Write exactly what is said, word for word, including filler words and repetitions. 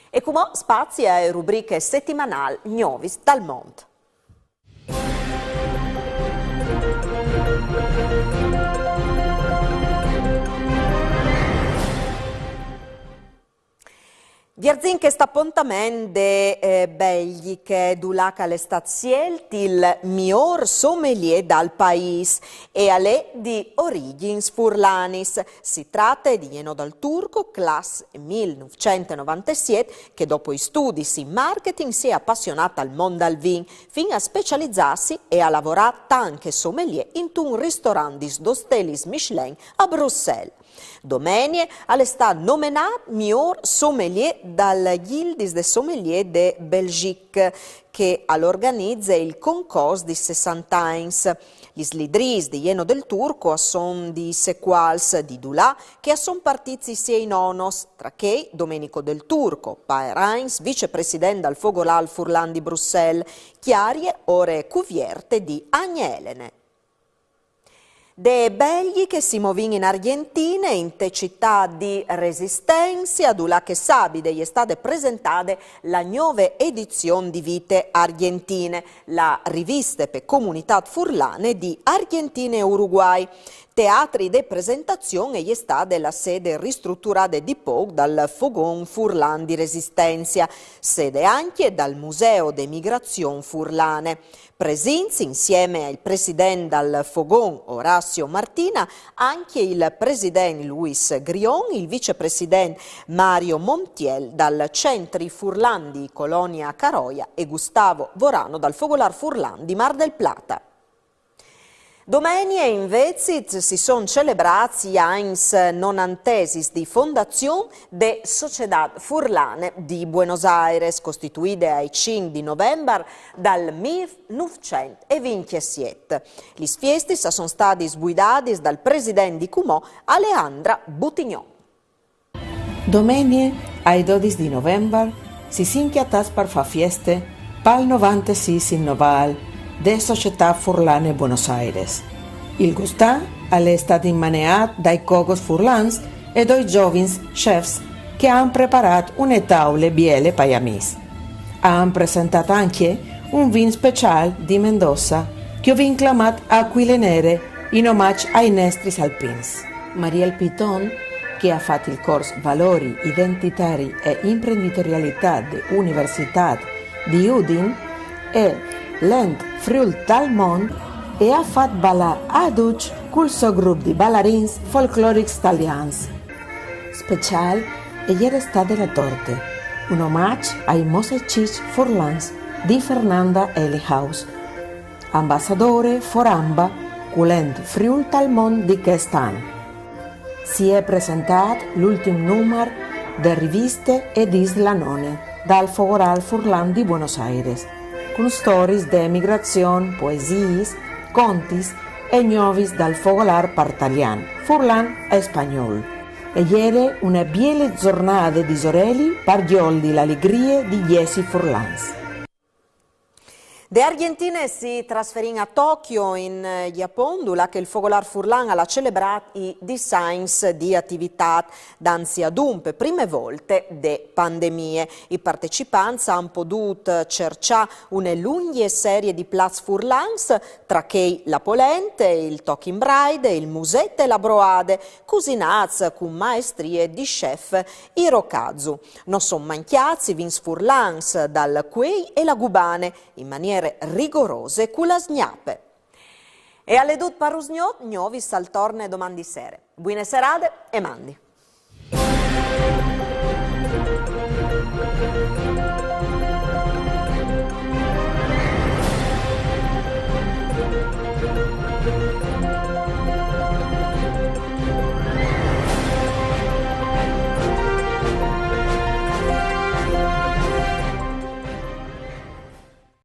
E cumò spazi ae rubriche setimanâl Gnovis dal Mont. Vierzìn chest apontament de, eh, Belgjiche, dulà che al è stât sielt il miôr sommelier dal paîs e al è di origjins furlanis. Si trate di Jeno Dal Turco, class mil nûfcent e novantesiet, che dopo i studis in marketing si è apassionât al mont dal vin, fin a specializâsi e a lavorâ tant che sommelier intun ristorant dis dôs stelis Michelin a Brusselles. Domenie al è stât nomenât miôr sommelier dal Gildis de Sommelier de Belgique, che al organize il concors di sessante agns. Lis lidrîs di Jeno Dal Turco a son di sequâls di dulà che a son partîts i siei nonos, tra chei Domenico Dal Turco, par agns vicepresident dal Fogolâr Furlan di Brusselles, Chiarie ore cuvierte di Agne Elene. De Belgjiche si movìn in Argjentine, inte citât di Resistencia, dulà che sabide e je stade presentade la gnove edizion di Vite Argjentine, la riviste pe comunitât furlane di Argjentine e Uruguay. Teatri de presentazion e je stade la sede ristruturade di pôc dal Fogon Furlan di Resistencia, sede ancje dal Museo de Migrazion Furlane. Presints, insiemi al president dal Fogon, Horacio Martina, ancje il president Luis Grion, il vicepresident Mario Montiel dal Centri Furlan di Colonia Caroia e Gustavo Vorano dal Fogolâr Furlan di Mar del Plata. Domenie invezit si son celebrâts i agns nonantesis di fondazion de Societât Furlane di Buenos Aires, costituide ai cinc di Novembar dal mil nûfcent e vincjesiet. Lis fiestis a son stadis guidadis dal president di cumò, Aleandra Butignon. Domenie, ai dodis di Novembar, si sin cjatâts par fâ fieste pal novantesîsim novâl de Societât Furlane Buenos Aires. Il gustâ al è stât inmaneât dai cogos furlans e doi zovins chefs che a àn preparât une taule biele pai amîs. A àn presentât ancje un vin speciâl di Mendoza, che o vin clamât Acuile Nere, in omaç ai nestris alpins. Mariel Piton, che e à fat il cors Valori, Identitari e Imprenditorialitât de Universitât di Udin, e Land Friûl tal Mont, e à fat balâ a ducj cul so grup di balarins folclorics talians. Speciâl e jere stade la torte, un omaç ai mosaçiçs furlans di Fernanda Elihaus, ambassadore Foramba cul Land Friûl tal Mont di chest an. Si è presentât l'ultin numar de riviste E dîs la none dal Fogolâr Furlan di Buenos Aires, cun storiis de emigrazion, poesiis, contis e gnovis dal fogolâr par talian, furlan e spagnûl. E jere une biele zornade di soreli par gjoldi la ligrie di jessi furlans. De Argjentine si trasferìn a Tokyo, in, eh, Gjapon, dulà che il Fogolâr Furlan al à celebrât i dîs agns di ativitât, danzi adun pe prime volte de pandemie. I partecipants a àn podût cerçâ une lungje serie di plats furlans, tra chei la polente, il toc in braide, il muset e la broade, cusinâts cun maestrie di chef Hirokazu. No son mancjâts i vins furlans dal cuei e la gubane, in maniere rigorose cu la sgnape. E al è dut par usgnot, Gnovis al torne doman di sere. Buine serade e mandi.